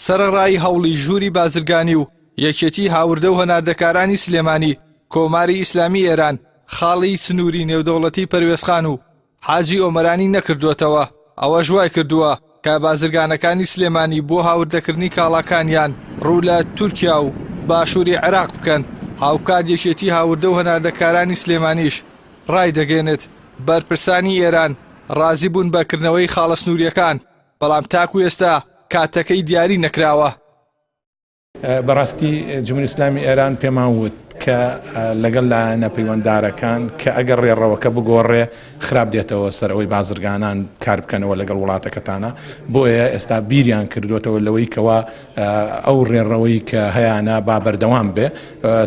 سەرەڕای هەوڵی ژووری بازرگانی و یەکێتی هاوردە و هەناردەکارانی سلێمانی، کۆماری ئیسلامی ئێران خاڵی سنووری نێودەوڵەتی پەروێزخان و حاجی ئۆمەرانی نەکردووەتەوە، ئەوەش وایکردووە کە بازرگانەکانی سلێمانی بۆ هاوردەکردنی کاڵاکانیان ڕوو لە تورکیا و باشووری عێراق بکەن، هاوکات یەکێتی هاوردە و هەناردەکارانی سلێمانیش ڕایدەگەیەنێت، بەرپرسانی ئێران ڕازی بوون بە کردنەوەی خاڵە سنوورییەکان، بەڵام تاکو ئێستا کاتەکەی دیاری نەکراوە. بەڕاستی جمهوری ئیسلامی ئێران پێمان وت کە لەگەڵ لایەنە پەیوەنددارەکان کە ئەگەر ڕێڕەوەکە بگۆڕێ خراپ دێتەوە سەر ئەوەی بازرگانان کار بکەنەوە لەگەڵ وڵاتەکەتانە بۆیە ئێستا بیریان کردوێتەوە لەوەی کەوا ئەو ڕێڕەوەی کە هەیانە با بەردەوام بێ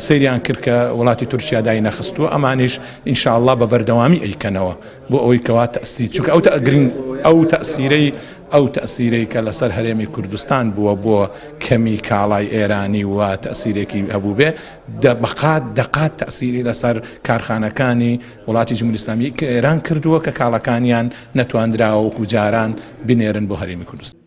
سەیریان کرد کە وڵاتی تورکیا دای نەخستووە ئەمانیش ئینشاءاللە بە بەردەوامی ئەیکەنەوە بۆ ئەوەی کەوا تەسیر چونکە ئەو گرنگ ئەو تەسیرەی ئەو تەسیرەی کە لەسەر هەرێمی کوردستان بووە بۆ کەمی کاڵای ئێرانی و تەسیرێکی هەبووبێ بەقات دەقات تەسیری لەسەر کارخانەکانی وڵاتی جمهوری ئیسلامی کە ئێران کردووە کە کاڵاکانیان نەتواندراوە وەکو جاران بنێرن بۆ هەرێمی کوردستان.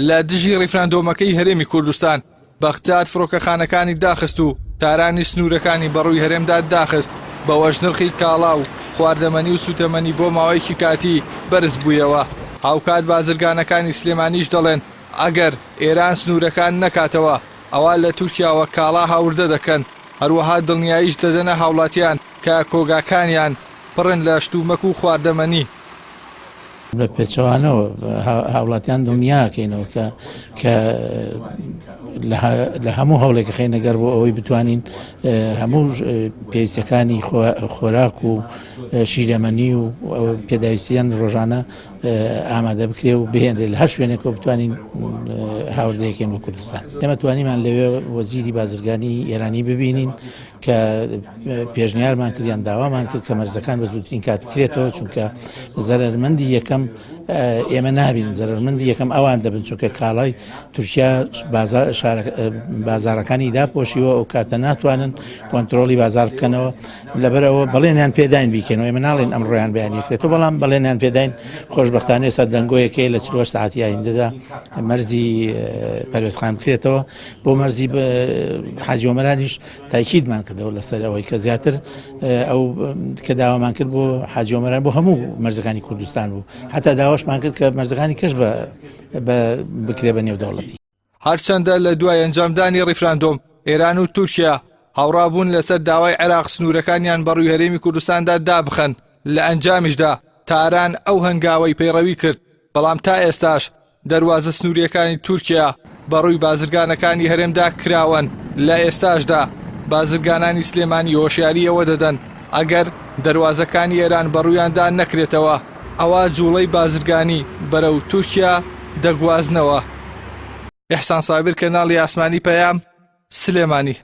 لە دژی ڕیفراندۆمەکەی هەرێمی کوردستان، بەغداد فڕۆکەخانەکانی داخست و تارانیش سنوورەکانی بەڕووی هەرێمدا داخست، بەوەش نرخی کاڵا و خواردەمەنی و سووتەمەنی بۆ ماوەیەکی کاتی بەرزبوویەوە. هاوکات بازرگانەکانی سلێمانیش دەڵێن، ئەگەر ئێران سنوورەکان نەکاتەوە، ئەوا لە تورکیاوە کاڵا هاوردە دەکەن، هەروەها دڵنیاییش دەدەنە هاوڵاتیان کە کۆگاکانیان پڕن لە شتومەک و خواردەمەنی. بە پێچەوانەوە هاوڵاتیان دڵنیاکەینەوە کە کە لە هەموو هەوڵێک خەینە گەڕ بۆ ئەوەی بتوانین هەموو پێویستەکانی خۆراک و شیرەمەنی و پێداویستیان ڕۆژانە ئامادە بکرێ و بهێنرێت لە هەر شوێنێکەوە بتوانین هاوردەیەکەین بۆ کوردستان. ئێمە توانیمان لەوێ وەزیری بازرگانی ئێرانی ببینین کە پێشنیارمان کرد یان داوامان کرد کە مەرزەکان بە زووترین کات بکرێتەوە چونکە زەرەرمەندی یەکەم ئێمە نابین زەرەرمەندی یەکەم ئەوان دەبن چونکە کاڵای تورکیا بازارەکانی داپۆشیوە ئەو کاتە ناتوانن کۆنتترۆلی بازار بکەنەوە لەبەرەوە بەڵێنیان پێداین بیکەنەوە ئێمە ناڵێن ئەم ڕۆیان بەیانیکرێتەوە بەڵام بەڵێنیان پێداین خۆشببختانە سەر دەنگۆیەکەی لە چلوە ساعتی ئایندەدا مەرزی پەروێزخان بکرێتەوە بۆ مەرزی حاجی ئۆمەرانیش تاکیدمان کردەوە لەسەر ئەوەی کە زیاتر ئەو کە داوامان کرد بۆ حاجی ئۆمەران بۆ هەموو مەرزەکانی کوردستان بوو حتا داواشمان کرد کە مەرزەکانی کەش بە بکرێ بە نێودەوڵەتی. هەرچەندە لە دوای ئەنجامدانی ڕیفراندۆم ئێران و تورکیا هاوڕابوون لەسەر داوای عێراق سنوورەکانیان بەڕووی هەرێمی کوردستاندا دابخەن، لە ئەنجامیشدا تاران ئەو هەنگاوەی پەیڕەوی کرد، بەڵام تا ئێستاش دەروازە سنوورییەکانی تورکیا بەڕووی بازرگانەکانی هەرێمدا کراوەن، لە ئێستاشدا بازرگانانی سلێمانی هۆشیاری ئەوە دەدەن ئەگەر دەروازەکانی ئێران بەڕوویاندا نەکرێتەوە، ئەوا جوڵەی بازرگانی بەرەو تورکیا دەگوازنەوە. ئیحسان سابیر، کەناڵی ئاسمانی پەیام، سلێمانی.